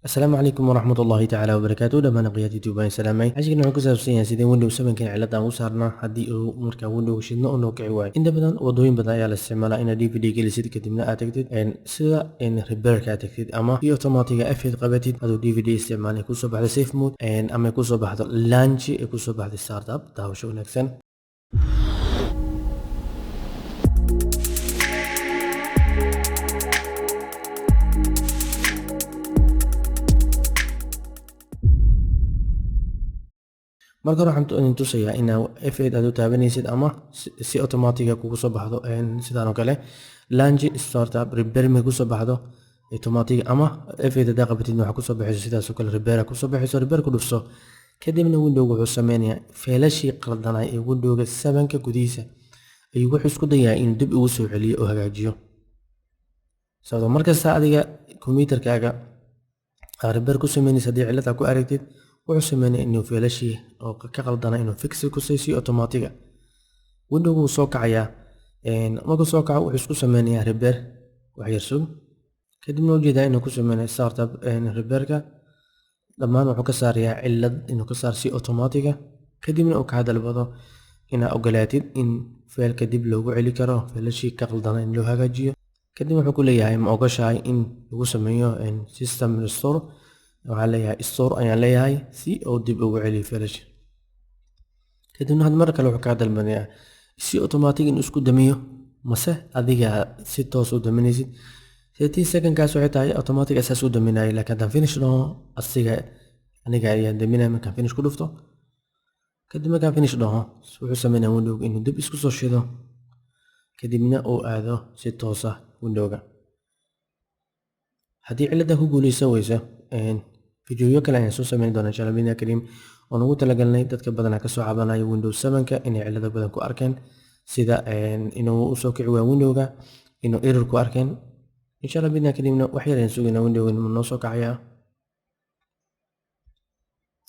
Asalaamu calaykum waraxmat ullaahi tacaala wabarakaatu. Dhammaan aqyaad YouTube aan salaamay. Casharkan wuxuu ku saabsan yahay sidee Windows 7kan cilad aan u saarnaa haddii uu markaa Windows shidno oo noo kici waayo. Inta badan wadooyin badan ayaa la isticmaalaa inaad DVD gelisid, kadibna aad tagtid sida repairka aad tagtid ama si automatiga F8 qabatid adoo DVD isticmaalay kusoo baxda safe mode ama kusoo baxdo launch, ay kusoo baxdo startup. Daawasho wanaagsan. Marka hore waxaan idin tusayaa inaa F8 aad u taabanaysid ama si automatiga kugu soo baxdo sidaan oo kale launch, startup, repair ma kusoo baxdo automatic, ama F8 hadaa qabatid waxaa kusoo baxayso sidaas oo kale repair kusoo baxayso. Repair ku dhufso, kadibna Windowga wuxuu sameynayaa feelashii qaldanay ee Windowga 7ka gudihiisa ayuu wuxuu isku dayaa inuu dib ugu soo celiyo oo hagaajiyo. Sababtoo markasta adiga kombiyuutarkaaga aad repair ku sameynaysa, haddii cilad aad ku aragtid, wuxuu sameynaya inuu feelashii oo ka qaldana inuu fix ku siiyo automatiga. Windowga wuu soo kacayaa. Markuu soo kaco wuxuu isku sameynayaa repair. Wax yar sug, kadibna ujeedaa inuu ku sameynayo startup repairka. Dhammaan wuxuu ka saarayaa cilad inuu ka saaro si automatiga, kadibna uu kaa dalbado inaad ogolaatid in feelka dib loogu celi karo, feelashii ka qaldana in loo hagaajiyo. Kadib wuxuu ku leeyahay, ma ogoshahay in lagu sameeyo system restore? Waxaan leeyahay store ayaan leeyahay si uu dib ugu celiyo feelasha. Kadibna had mar kale wuxuu kaa dalbanayaa si automatic inuu isku damiyo mase adiga si toos u daminaysid. 30 secondkaas waxay tahay automatic asaas u daminaya, laakiin haddaan finish dhaho asiga aniga ayaan daminaya markaan finish ku dhufto. Kadib markaan finish dhaho wuxuu sameynaya Windowga inuu dib isku soo shido, kadibna uu aado si toos ah Windowga. Haddii ciladan ku guuleysan weyso, fiidiyoyo kale ayaan soo sameyn doonaa insha Allah bidni kariim oon ugu talagalnay dadka badanaa kasoo cabanaya Windows 7ka inay cilado badan ku arkeen, sida inuu usoo kici waayo Windowga, inuu error ku arkeen. Insha Allah bidni kariimna wax yar ayaan sugaynaa, Windowga noo soo kacaya.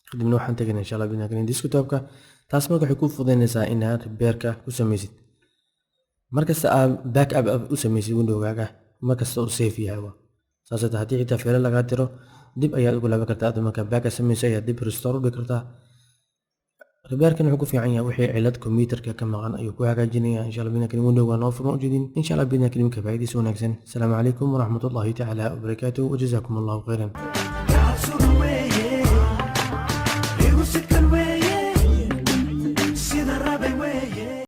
Kadibna waxaan tegaynaa insha Allah bidni kariim desktopka. Taas marka waxay kuu fududeynaysaa inaad repairka ku sameysid. Markasta aad backup u sameysid Windowgaaga, markasta uu safe yahay waa saas. Haddii xitaa feelo lagaa tiro, dib ayaad ugu laaban kartaa. Adoo markaa backup sameyso ayaad dib restore u dhigi kartaa. Repairkan wuxuu ku fiican yahay wixii cilad kombiyuutarka ka maqan ayuu ku hagaajinaya insha Allah bidni kariim. Windowga noo furma ujeedin insha Allah bidni kariim. Ka faa'iidaysi wanaagsan. Asalaamu calaykum waraxmatullaahi tacaala wabarakaatuh, wajazaakum Allahu khayran.